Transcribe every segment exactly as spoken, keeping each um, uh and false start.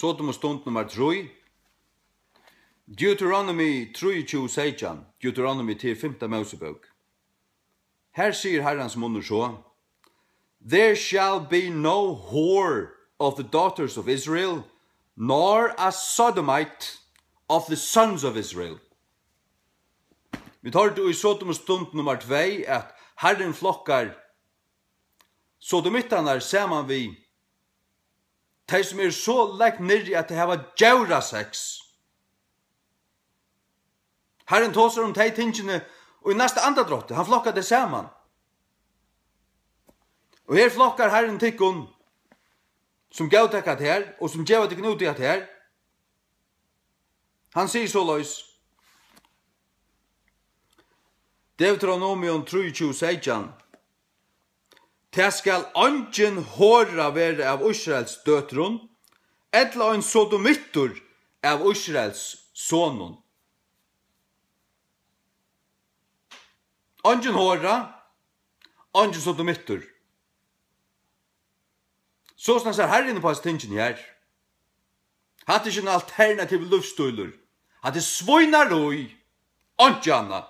Sodomustund nummar trý. Deuteronomy trýogtjúgu seytjan. Deuteronomy til fimta Mósebók. Her sigur Harrans munnur so: "There shall be no whore of the daughters of Israel, nor a sodomite of the sons of Israel." Vit hoyrdu í Sodomustund nummar tvey, at Harrin flokkar sodomittarnar saman við tey, sum eru so langt niðri, at tey hava djórasex. Harrin tosar um tey tingini, og í næsta andadrátti, hann flokkar tey saman. Og her flokkar Harrin tykkum, sum góðtaka hatta her, og sum geva tykkum út í hatta her. Hann sigur soleiðis, Deuteronomium trýogtjúgu seytjan: "Tað skal eingin hora vera av Ísraels døtrum, ella ein sodomittur av Ísraels sonum." Eingin hora, eingin sodomittur. Sostatt sær Harrin upp á hesi tingini her. Hatta er ikki ein alternativur lívsstílur. Hatta er svínarí, einki annað.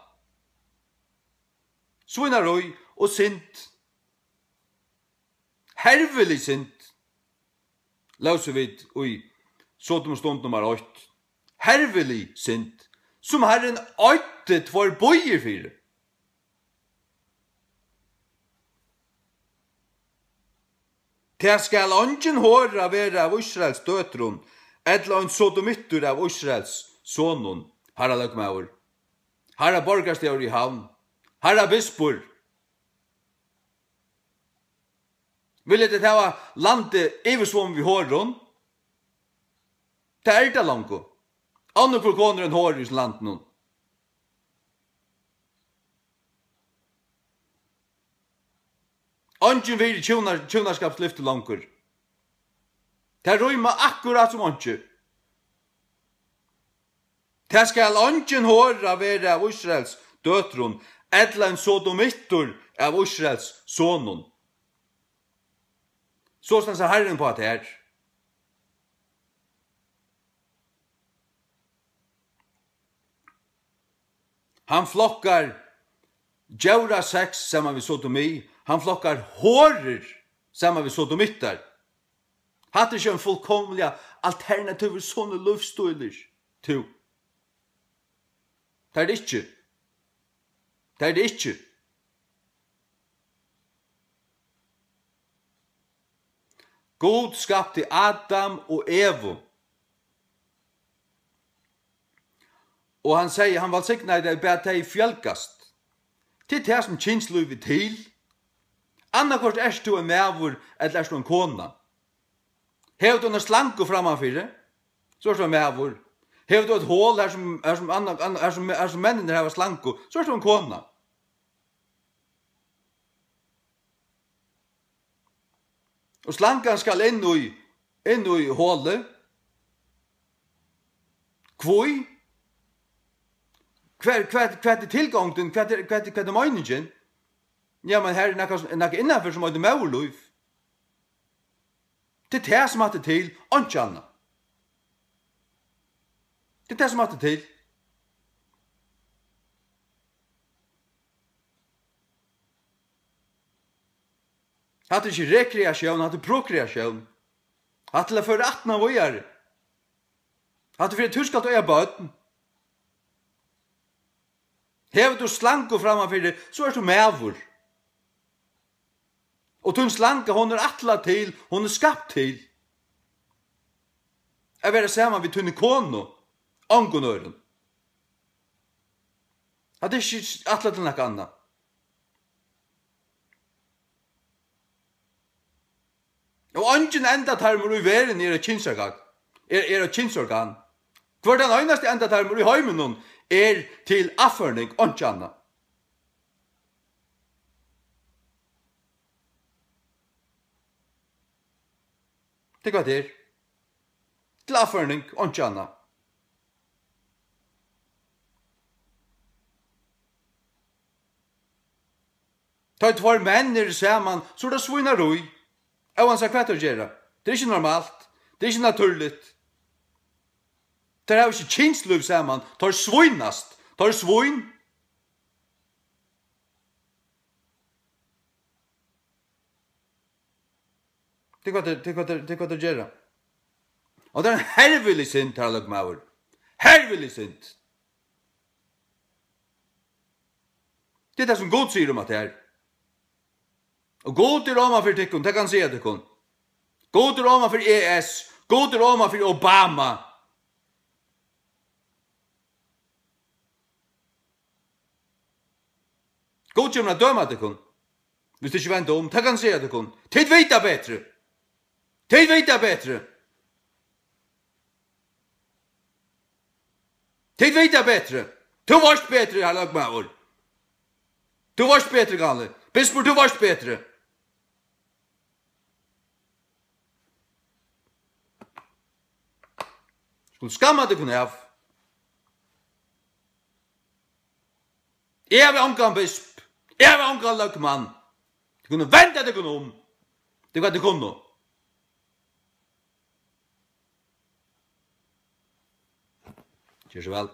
Svínarí og synd. Hervilig synd. Lósu vit í Sodomustund nummar eitt. Hervilig synd, sum Harrin oyddi tveir býir fyri. "Tað skal eingin hora vera av Ísraels døtrum, ella ein sodomittur av Ísraels sonum." Harra løgmaður, harra borgarstjóri í Havn, harra bispur, vilja tit hava landið yvirsvomið við horum? Tað er tað longu. Onnur hvør kona er ein hora í hesum landinum. Eingin virðir hjúnar-, hjúnaskapslyfti longur. Tað rímar akkurát sum einki. "Tað skal eingin hora vera av Ísraels døtrum, ella ein sodomittur av Ísraels sonum." Sostatt sær Harrin upp á tað her. Hann flokkar djórasex saman við sodomi, hann flokkar horur saman við sodomittar. Hatta er ikki ein fullkomiliga alternativur, sunnur lívsstílur, tú. Tað er tað ikki. Tað er tað ikki. Gud skapti Adam og Evu. Og hann segði, hann vælsignaði tey, bað tey fjølgast. Tað er tað, sum kynslív er til. Annaðhvørt ert tú ein maður, ella ert tú ein kona. Hevur tú eina slangu frammanfyri, so ert tú ein maður. Hevur tú eitt hol, har sum, har sum anna-, anna-, har sum, har sum menninir hava slangu, so ert tú ein kona. Og slangan skal inn í, inn í holið. Hví? Hvat, hvat, hvat er tilgongdin? Hvat er, hvat er, hvat er meiningin? Ja, men her er nakað, nakað innanfyri sum eitur móðurlív. Tað er tað, sum hatta er til, einki annað. Tað er tað, sum hatta er til. Hatta er ikki rekreatión, hatta er prokreatión. Hatta er til at føra ættina víðari. Hatta er fyri, at tú skalt eiga børn. Hevur tú slangu framman fyri tær, so ert tú maður. Og tín slanga, hon er ætlað til, hon er skapt til at vera saman við tíni konu, ongum øðrum. Hatta er ikki ætlað til nakað annað. Og eingin endatarmur í verðini er eitt kynsorgan, er, er eitt kynsorgan. Hvør tann einasti endatarmur í heiminum er til afføring, einki annað. Tað er hvat tað er. Til afføring, einki annað. Tá ið tveir menn eru saman, so er tað svínarí. Óansæð hvat teir gera. Tað er ikki normalt. Tað er ikki natúrligt. Teir hava ikki kynslív saman. Teir svínast. Teir svín. Tað er hvat tað, tað er hvat tað, tað er hvat tað gera. Og tað er ein hervilig synd, harra løgmaður. Hervilig synd. Tað er tað, sum Gud sigur um at tað er. Og Gud er oman fyri tykkum, tað kann eg siga tykkum. Gud er oman fyri E S, Gud er oman fyri Obama. Gud kemur at døma tykkum, viss tit ikki venda um. Tað kann eg siga tykkum. Tit vita betri. Tit vita betri. Tit vita betri. Tú veitst betri, harra løgmaður. Tú veitst betri, gamli. Bispur, tú veitst betri. Skulu skammast tykkum av. Eg havi ongan bisp. Eg havi ongan løgmann. Tit kunnu venda tykkum um. Tað er hvat tit kunnu. Ger so væl.